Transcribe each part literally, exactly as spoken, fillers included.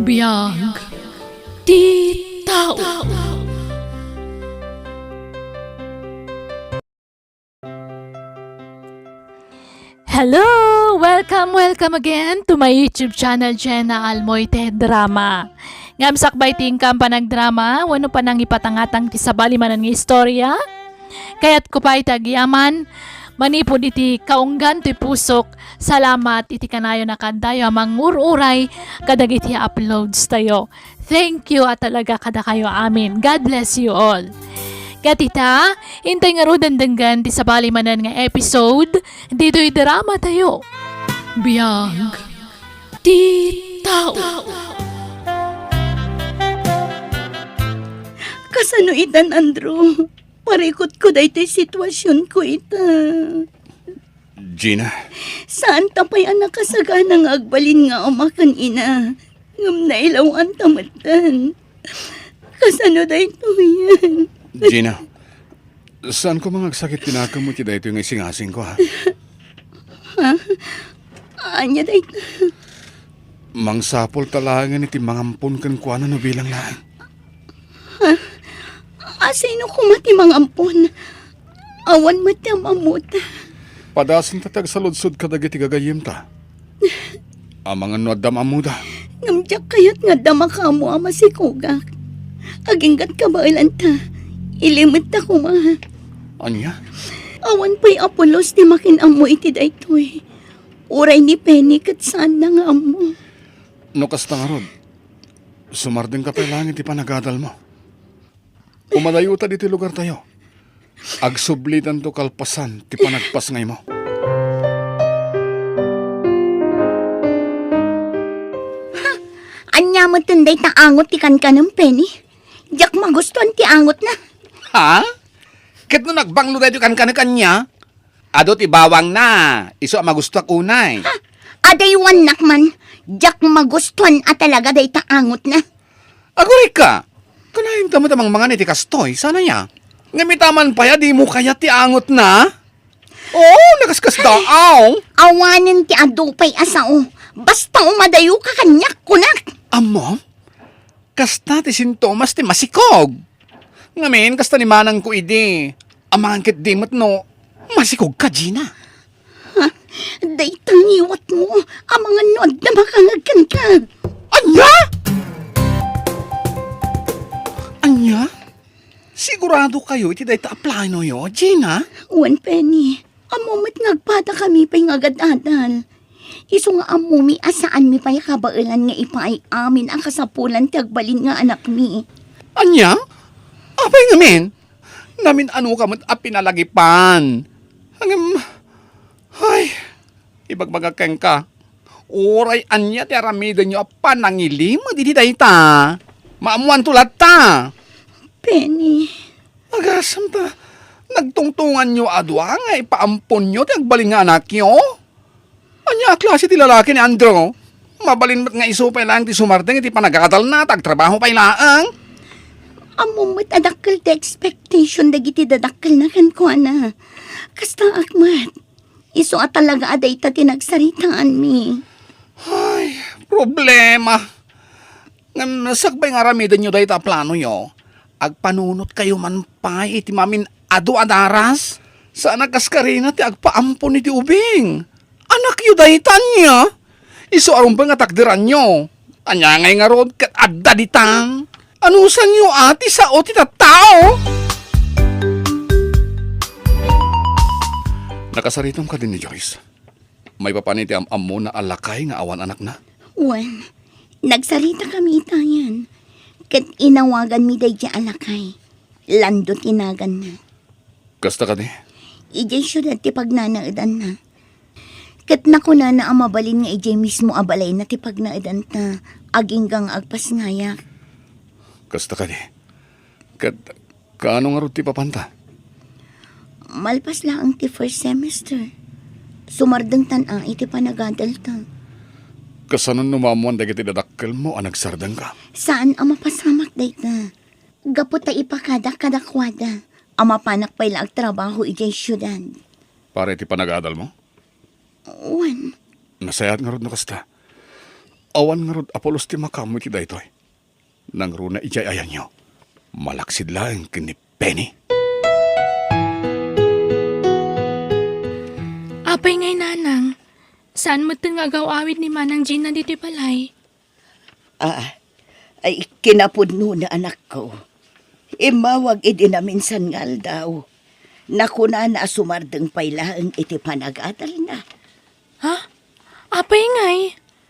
Biag ti tao. Hello! Welcome, welcome again to my YouTube channel, Jenna Almoite Drama. Ngem sakbay ti inkam panagdrama, wenno panangipatangatang ti sabali manen nga istorya, kayatko pay ti agyaman, manipud iti kaunggan ti pusok, salamat iti kanayon a kaaddayo a mangur-uray kadagiti uploads tayo. Thank you a talaga kadakayo amin. God bless you all. Ket ita, intay ngaruden denggen ti sabali manen nga episode ditoy drama tayo. Biag ti tao. Kasano itan, Andrew? Parikutko daytoy situasionko ita. Gina. Saanta pay a nakasagana nga agbalin nga ama ken ina. Ngem nailawanta metten. Kasano daytoyen? Gina, saanko nga agsakit ti nakemmo iti daytoy nga isingasingko, ha? Ha? Ania dayta? Mangsapulta laengen iti mangampon kenkuana no bilang laeng. Ha? Asino koma ti mangampon? Awan met ti am-ammota. Padasenta ti agsaludsod kadagiti gagayyemta. Amangan no adda am-ammoda. Ngem diak kayat nga adda makaammo a masikogak. Aginggat kabaelanta. Ilimetta koma. Ania? Awan pay a pulos ti makin-ammo iti daytoy. Uray ni Penny ket saanna nga ammo. No kasta ngarud, sumardengka pay laeng iti panagadalmo. Umadayota ditoy lugartayo. Agsublitanto kalpasan ti panagpasngaymo. Ania metten dayta angot ti kankanem, Penny? Diak magustuan ti angotna. Ha? Ket no nagbanglo daytoy kankanek, ania? Adu ti bawangna, isu a magustuak unay. Ha? Adaywannak man, diak magustuan a talaga dayta angotna. Agurayka, kanayon ta met a mangmangan iti kastoy, saan aya? Ngem ita man pay a dimo kayat ti angotna? Oo, nakaskasdaaw. Awanen ti adu pay a sao. Basta umadayoka kaniak, kunak. Ammom? Kasta ti sintomas ti masikog. Ngamin, kasta ni manangko idi. Amangan ketdi met no masikogka, Gina. Ha? Dayta ngiwatmo, amangan no adda makangag kenka. Ania? Ania? Sigurado kayo iti dayta a planoyo, Gina? Wen, Penny. Ammo met nga agpadakami pay nga agad-adal. Isu nga ammomi a saanmi pay a kabaelan nga ipaay amin a kasapulan ti agbalin nga anakmi. Ania? Apay ngamin? Namin-anoka met a pinalagipan. Ngem, ay, ibagbagak kenka, uray ania ti aramidenyo a panangilimed iti dayta, maammoanto latta. Penny. Agasem ta, nagtungtonganyo a dua nga ipaamponyo ti agbalin nga anakyo? Ania a klase ti lalaki ni Andrew? Mabalin met nga isu pay laeng ti sumardeng iti panagadalna ta agtrabaho pay laeng. Ammom met a dakkel ti expectation dagiti dadakkelna kenkuana. Kastaak met. Isu a talaga a dayta ti nagsaritaanmi. Ay, problema. Ngem sakbay nga aramidenyo dayta a planoyo, agpanunotkayo man pay iti mamin-adu a daras. Saan a kaskarina ti agpaampon iti ubing. Anakyo dayta, ania? Isu a rumbeng a takderanyo. Ania ngay ngarud ket adda ditan? Anusanyo a ti sao ti tattao? Nakasaritam kadi ni Joyce? Maipapan iti am-ammona a lakay nga awan anakna? Wen, nagsaritakami itayen, ket inawaganmi daydiay a lakay. Lando ti naganna. Kasta kadi? Idiay siudad ti pagnanaedanna. Ket nakunana a mabalin nga idiay mismo a balayna ti pagnaedanta, agingga nga agpasngayak. Kasta kadi? Ket kaano ngarud ti ipapanta? Malpas laeng ti first semester, sumardengtan a iti panagadalta. Kasano no maammoan dagiti dadakkelmo a nagsardengka? Saan a mapasamak dayta. Gapu ta ipakadak kadakuada a mapanak pay la agtrabaho idiay siudad. Para iti panagadalmo? Wen. Nasayaat ngarud no kasta. Awan ngarud a pulos ti makaammo iti daytoy. Nangruna idiay ayanyo. Malaksid laeng ken ni Penny. Apay ngay, Nanang? Saan metten nga agaw-awid ni Manang Gina ditoy balay? Ah, ay, kinapudnona, anakko. Immawag idi naminsan nga aldaw. Nakunana a sumardeng pay laeng iti panagadalna. Ha? Apay ngay?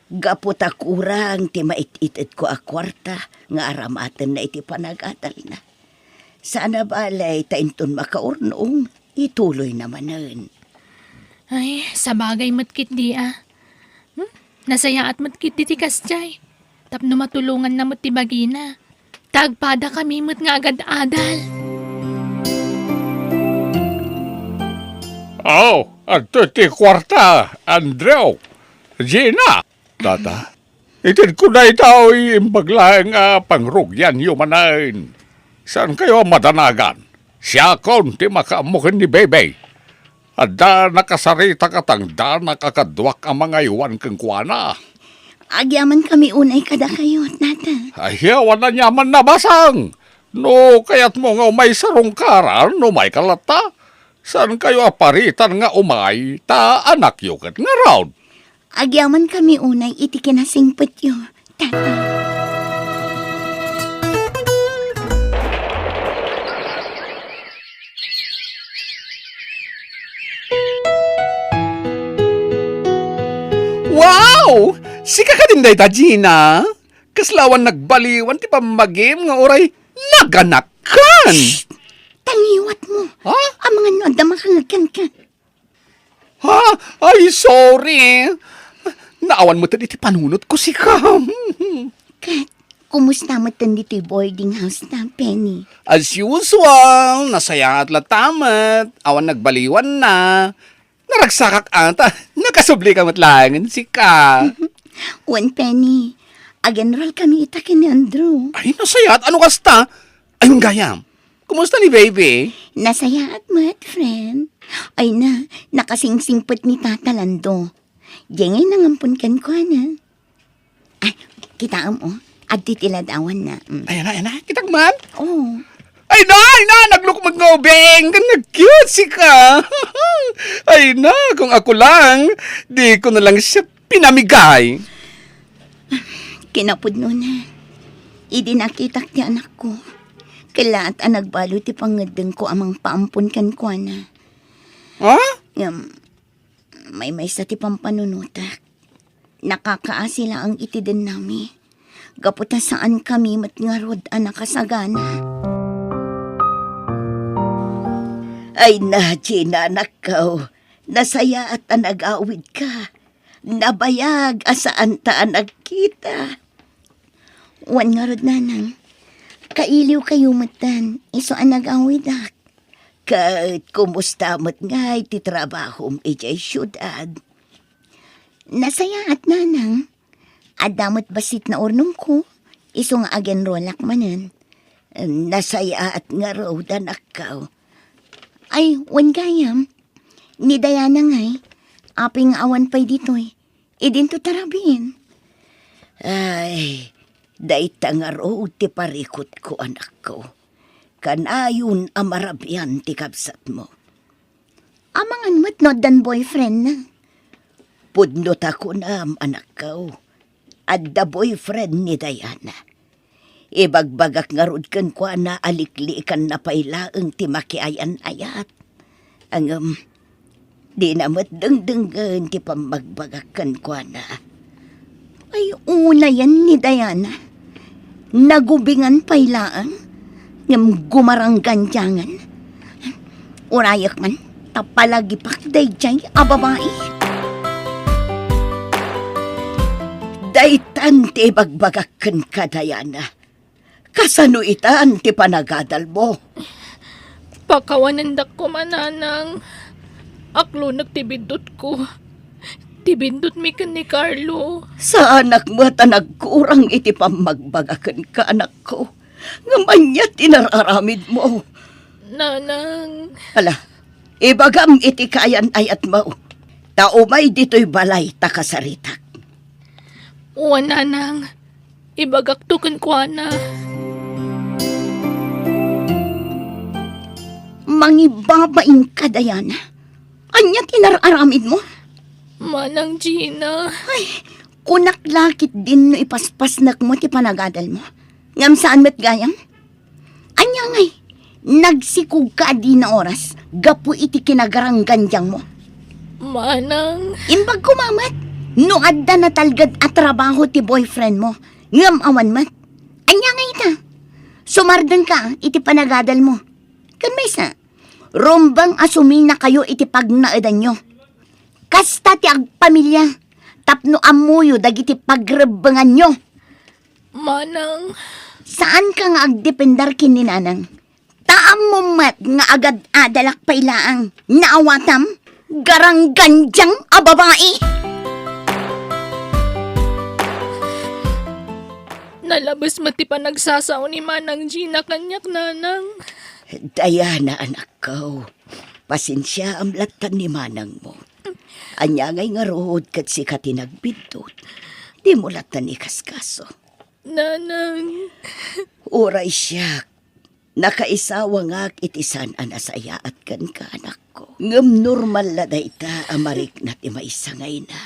Gapu ta kurang ti mait-itedko a kuarta nga aramatenna iti panagadalna. Saan a balay ta inton makaurnong, ituloyna manen. Ay, sabagay met ketdi a. Hmm? Nasayaat met ketdi ti kasdiay. Tapno matulonganna met ti bagina. Ta agpadakami met nga agad-adal. Aw, adtoy ti kuarta, Andrew. Gina. Tata, itedko daytoy imbag laeng a pangrugianyo manen. Saankayo a madanagan. Siakon ti makaammo ken ni Bebe. Adda nakasarita katangdanak a kaduak a mangaywan kenkuana. Agyamankami unay kadakayo, Tata. Ay, awan aniaman a basang. No kayatmo nga umay sarungkaran, umayka latta. Saankayo a paritan nga umay, ta anakyo ket ngarud. Agyamankami unay iti kinasingpetyo, Tata. Wow! Sika kadin dayta, Gina? Kasla awan nagbaliwan ti pammagim nga uray naganakan? Shh! Taliwatmo. Ha? Amangan no adda makangagkankan. Ha? Ay, sorry. Naawan metten iti panunotko sika. Ket, kumusta metten ditoy boarding house ta, Penny? As usual, nasayaat latta met. Awan nagbaliwanna. Naragsakak ata. Nakasublika met laengen sika. Wen, Penny, ag-enrollkami ita ken ni Andrew. Ay, nasayaat. Ano kasta? Ayun gayam. Kumusta ni Baby? Nasayaat met, friend. Ay na, nakasingsingpet ni Tata Lando. Diay ngay nangampon kenkuana. Ay, kitaem, o. Adtoy ti ladawanna. Mm. Ay na, ay na. Kitak man? Oo. Ay na, ay na. Naglukmeg nga ubing. Kan nag-cute sika. Ay na, kung ako lang, di ko na lang siya pinamigay. Kinapudnona, idi nakitak ti anakko, kellaat a nagbalo ti pangngeddengko a mangpaampon kenkuana. Ha? Ngem, maymaysa ti pampanunotak. Nakakaasi laeng iti dennami. Gapu ta saankami met ngarud a nakasagana. Ay na, Gina, anakko. Nasayaat a nagawidka. Nabayag a saanta a nagkita. Wen ngarud, Nanang, kailiwkayo metten, isu a nagawidak. Ket kumusta met ngay ti trabahom idiay siudad? Nasayaat, Nanang. Adda met bassit naurnongko, isu nga ag-enrollak manen. Nasayaat ngarud, anakko. Ay, wen gayam, ni Diana ngay, apay nga awan pay ditoy? Idinto ta rabiin. Ay, dayta ngarud ti parikutko, anakko. Kanayon a marabian ti kabsatmo. Amangan met no addan boyfriendna. Pudno ta kunam, anakko. Adda boyfriend ni Diana. Ibagbagak ngarud kenkuana a likliikanna pay laeng ti makiayan-ayat. Ngem, dina met dengdengen ti pammagbagak kenkuana. Ay, unayen ni Diana. Nagubingan pay laeng, ngem gumaranggandiangen. Urayek man, ta palagipak daydiay a babai. Daytan ti ibagbagak kenka, Diana. Kasano itan ti panagadalmo? Pakawanendak koma, Nanang. Aklonek ti biddutko. Ti biddutmi ken ni Carlo. Saanak met a nagkurang iti pammagbagak kenka, anakko. Ngem ania ti nararamidmo? Nanang. Ala, ibagam iti kaayan-ayatmo. Ta umay ditoy balay ta kasaritak. Wen, Nanang. Ibagakto kenkuana. Mangibabainka, Diana. Ania ti nar-aramidmo? Manang Gina. Ay, kunak la ketdin no ipaspasnekmo ti panagadalmo. Ngem saan met gayam? Ania ngay, nagsikogka a dina oras gapu iti kinagaranggandiangmo? Manang. Imbag koma met, no adda natalged a trabaho ti boyfriendmo, ngem awan met. Ania ngay ita? Sumardengka iti panagadalmo. Ken maysa, rumbeng a suminakayo iti pagnaedanyo. Kasta ti agpamilia, tapno ammoyo dagiti pagrebbenganyo. Manang. Saanka nga agdepender ken ni Nanang. Ta ammom met nga agad-adalak pay laeng. Naawatam? Garanggandiang a babai! Nalabes met ti panagsasao ni Manang Gina kaniak, Nanang. Diana, anakko, pasensiaam lattan ni manangmo. Ania ngay ngarud ket sika ti nagbiddut? Dimo lattan ikaskaso. Nanang. Uray siak, nakaisawangak iti saan a nasayaat kenka, anakko. Ngem normal la dayta a marikna ti maysa nga ina.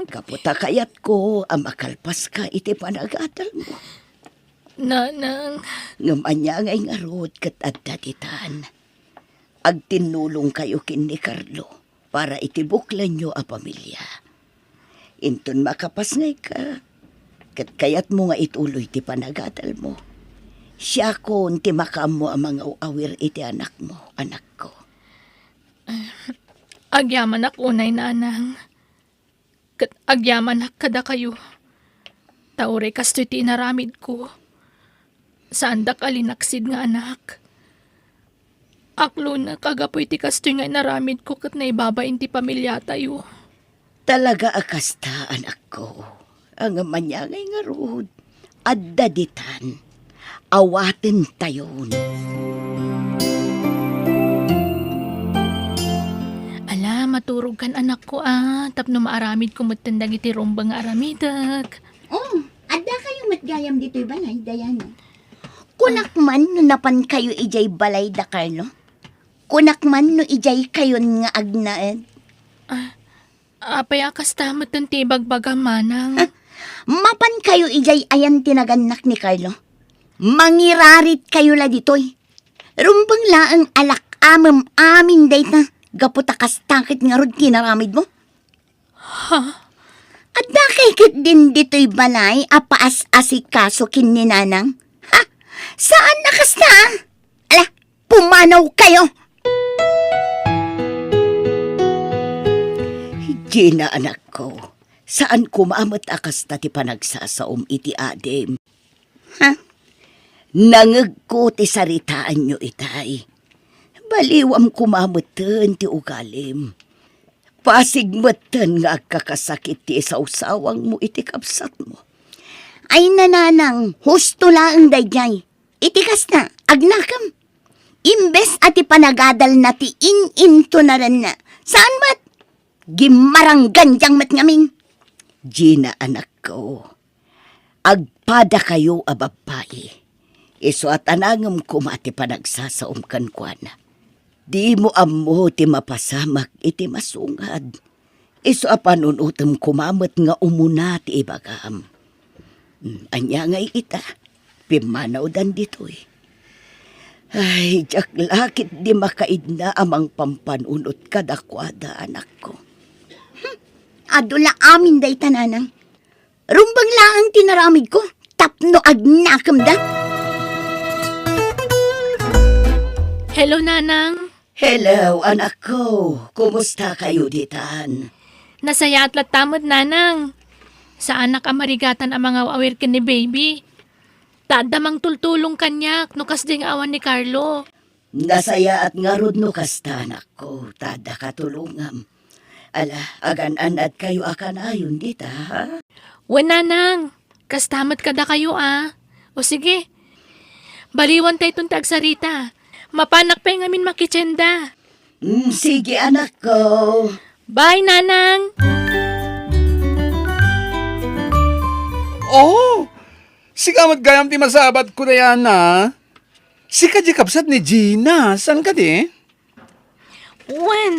Gapu ta kayatko a makalpaska iti panagadalmo. Nanang. Ngem ania ngay ngarud ket adda ditan? Agtinnulongkayo ken ni Carlo para iti buklenyo a pamilia. Inton makapasngayka, ket kayatmo nga ituloy ti panagadalmo, siakon ti makaammo a mangaw-awir iti anakmo, anakko. Agyamanak unay, Nanang. Ket agyamanak kadakayo. Ta uray kastoy ti inaramidko, saandak a linaksid nga anak. Aklonek a gapu iti kastoy nga inaramidko ket naibabain ti pamiliatayo. Talaga a kasta, anakko. Ngem ania ngay ngarud, adda ditan. Awatentayon. Ala, maturogkan, anakko, a, tapno maaramidko metten dagiti rumbeng nga aramidek. Oh, adda kayo met gayam ditoy balay, Diana. Kunak man no napan kayo idiay balay da Carlo? Kunak man no idiay kayon nga agnaed? Ah, apay a kasta metten ti ibagbagam, manang? Ha? Mapan kayo idiay ayan ti nagannak ni Carlo? Mangirarit kayo la ditoy. Rumbeng laeng a lak-amem amin dayta, gapu ta kasta ket ngarud ti inaramidmo. Ha? Adda kay ketdin ditoy balay a paas-asikaso ken ni Nanang? Ha? Saan a kasta, a? Ala, pumanaw kayo! Gina, anakko, saan koma met a kasta ti panagsasaom iti adim. Ha? Nangegko ti saritaanyo itay. Baliwam koma metten ti ugalim. Pasig metten nga agkakasakit ti isawsawangmo iti kabsatmo. Ay, nanang, husto laeng daydiay. Iti kasta, agnakem. Imbes a ti panagadalna ti in-intunaranna, saan met? Gimmaranggandiang met ngamin. Gina, anakko, agpadakayo a babbai. Isu a tanangem koma ti panagsasaom kenkuana. Dimo ammo ti mapasamak iti masungad. Isu a panunotem koma met nga umuna ti ibagam. Hmm, ania ngay ita? Pimmanawdan ditoy. Ay, diak la ketdi makaidna a mangpampanunot kadakuada, anakko. Hmm, adu la amin dayta, nanang. Rumbeng laeng ti naramidko tapno agnakemda. Hello, Nanang. Hello, anakko. Kumusta kayo ditan? Nasayaat latta met, Nanang. Saanak a marigatan a mangaw-awir ken ni Baby. Ta adda mangtultulong kaniak no kasdi nga awan ni Carlo. Nasayaat ngarud no kasta, anakko, ta adda katulongam. Ala, agan-anad kayo a kanayon dita, ha? Wen, nanang, kasta met kadakayo, a. O sige, baliwan tayton ti agsarita. Mapanak pay ngamin makitienda. Mm, sige, anakko. Bye, nanang. Oh, sika met gayam ti masabatko, Diana. Sika diay kabsat ni Gina, saan kadi? Wen,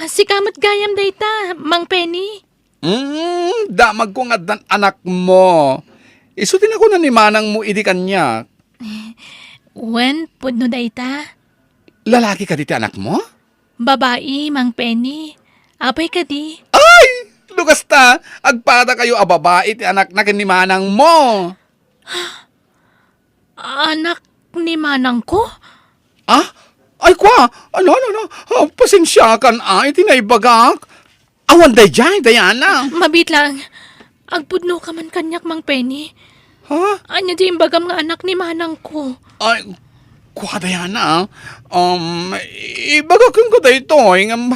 ah, sika met gayam dayta, Mang Penny. Mm, damagko nga addan anakmo. Isu ti nakuna ni manangmo idi kaniak. Wen, pudno dayta. Lalaki kadi ti anakmo? Babai, Mang Penny. Apay kadi? Ay! Lukas ta, agpadakayo a babai ti anakna ken ni manangmo. Anak ni manangko? Ah? Ay, kua! Ano, ano, ano? Ah, pasensiakan, ah, iti naibagak. Awan daydiay, Diana. Mabiit lang. Agpudnoka man kaniak, Mang Penny. Ha? Ania di imbagam nga anak ni manangko? Ay, kua, Diana, ah. Um, ibaga kenka daytoy, ngem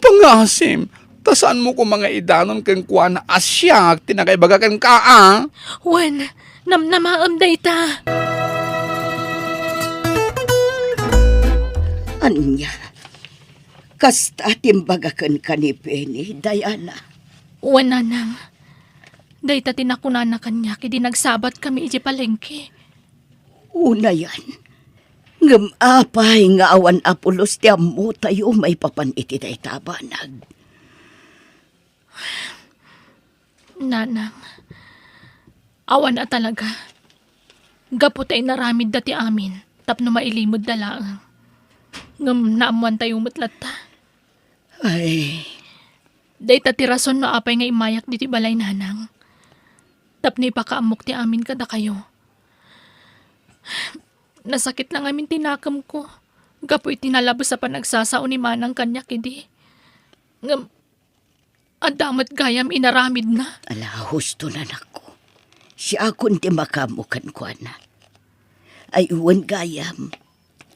pangasim. Ta saanmo koma nga idanon kenkuana a siak ti nakaibaga kenka, ah? Wen, namnamaem dayta. Ania? Kasta ti imbaga kenka ni Penny, Diana? Wen, nanang. Dayta ti nakunana kaniak idi nagsabatkami idiay palengke. Unayen. Ngem apay nga awan a pulos ti ammotayo maipapan iti dayta a banag? Nanang, awan a talaga. Gapu ta inaramidda ti amin tapno mailimedda laeng. Ngem naammoantayo met latta. Ay. Dayta ti rason no apay nga immayak ditoy balay, nanang. Tapno ipakaammok ti amin kadakayo. Nasakit la ngamin ti nakemko gapu iti nalabes a panagsasao ni manang kaniak idi. Ngem adda met gayam inaramidna. Ala, husto, anakko. Siakon ti makaammo kenkuana. Ay, wen gayam.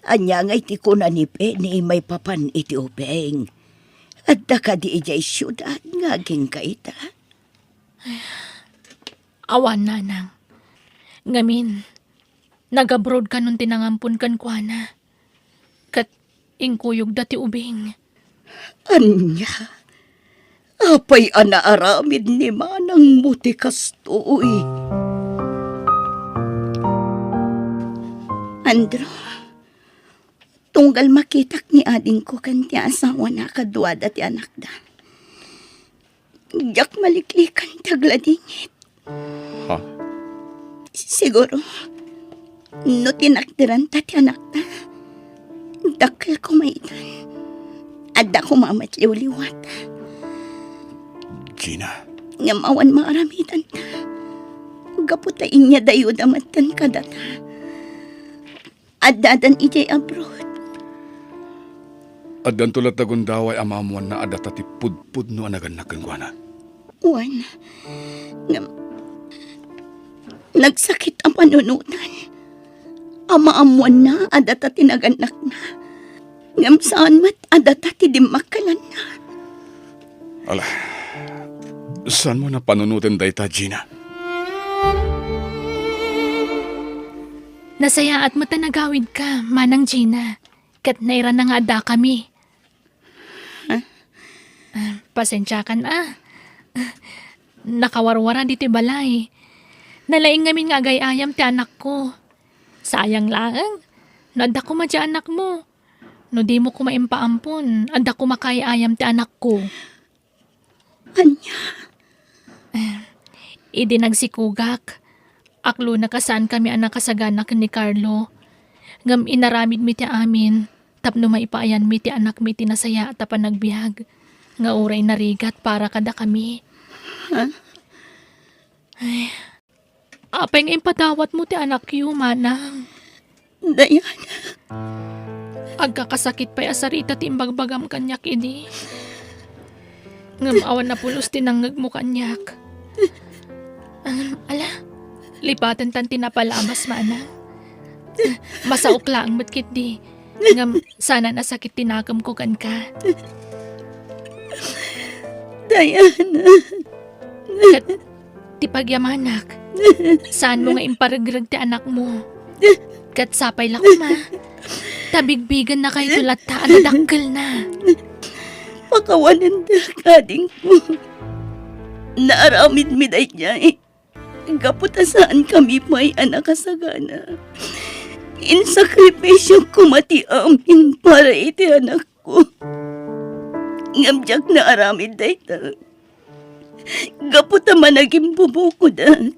Ania ngay ti kuna ni Penny maipapan iti ubing? Adda kadi idiay siudad nga agingga ita? Awan, nanang. Ngamin, nag-abroad kanon ti nangampon kenkuana. Ket inkuyogda ti ubing. Ania? Apay a naaramid ni manangmo ti kastoy? Andrew, tunggal makitak ni adingko ken ti asawana kaduada ti anakda, diak maliklikan ti agladingit. Ha? Siguro, no tinakderanta ti anakta, dakkel koma itan. Adda koma met liwliwat. Gina. Ngem awan maaramidanta. Gapu ta inyadayoda metten kadata. Addadan idiay abroad. Addanto latta gundaway a maammoanna a data ti pudpudno a nagannak kenkuana. Wen, ngem nagsakit a panunotan a maammoanna a data ti nagannakna, ngem saan met a data ti dimmakkelanna. Ala, saanmo a panunoten dayta, Gina? Nasayaat met a nagawidka, Manang Gina, ket nairana nga addakami. Ah, pasensiakan a. Nakawarwara ditoy balay. Nalaing ngamin nga agay-ayam ti anakko. Sayang laeng no adda koma diay anakmo. No dimo koma impaampon, adda koma kaay-ayam ti anakko. Ania? Eh, idi nagsikogak, aklonak a saankami a nakasagana ken ni Carlo. Ngem inaramidmi ti amin tapno maipaayanmi ti anakmi iti nasayaat a panagbiag nga uray narigat para kadakami. Ha? Ay, apay nga impadawatmo ti anakyo, manang? Diana. Agkakasakit pay a sarita ti imbagbagam kaniak idi. Ngem awan a pulos ti nangngegmo kaniak. Ngem, ala, lipatentan ti napalabas, manang. Masaok laeng met ketdi. Ngem saanen a sakit ti nakemko kenka. Diana. Ket ti pagyamanak, saanmo nga imparegreg ti anakmo. Ket sapay la koma ta bigbigennakayto latta a dadakkelna. Pakawanendak, adingko. Naaramidmi daydiay. gapu ta saan kami pay a nakasagana. Insakripisyo koma ti amin para iti anakko. Ngem diak naaramid dayta. Gapu ta managimbubukodak,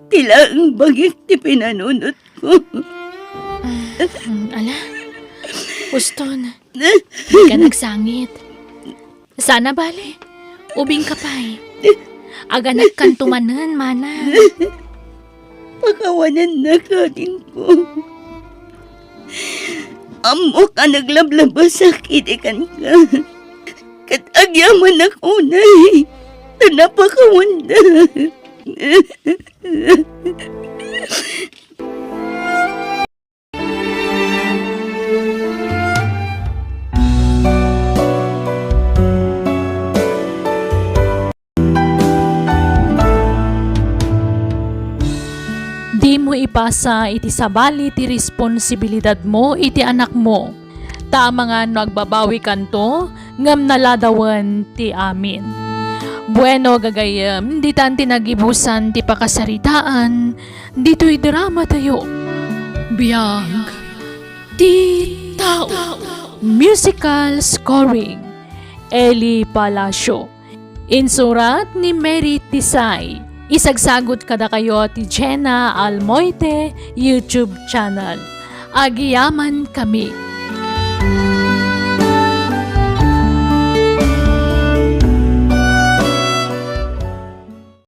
ti laeng bagik ti pinanunotko. Ah, hmm, ala, Uston, dika nagsangit. Sana bale, ubingka pay. Aganakkanto manen, mana. Pakawanannak, adingko. Ammok a naglablabasak idi kenka. Ket agyamanak unay ta napakawandak. Dimo ipasa iti sabali ti responsibilidadmo iti anakmo. Ta amangan no agbabawikanto, ngem naladawen ti amin. Bueno, gagayyem, ditan ti nagibusan ti pakasaritaan ditoy dramatayo. Biag ti Tao. Musical scoring, Eli Palacio. Insurat ni Mary Tisay. Isagsagut kadakayo ti Jenna Almoite YouTube channel. Agyamankami.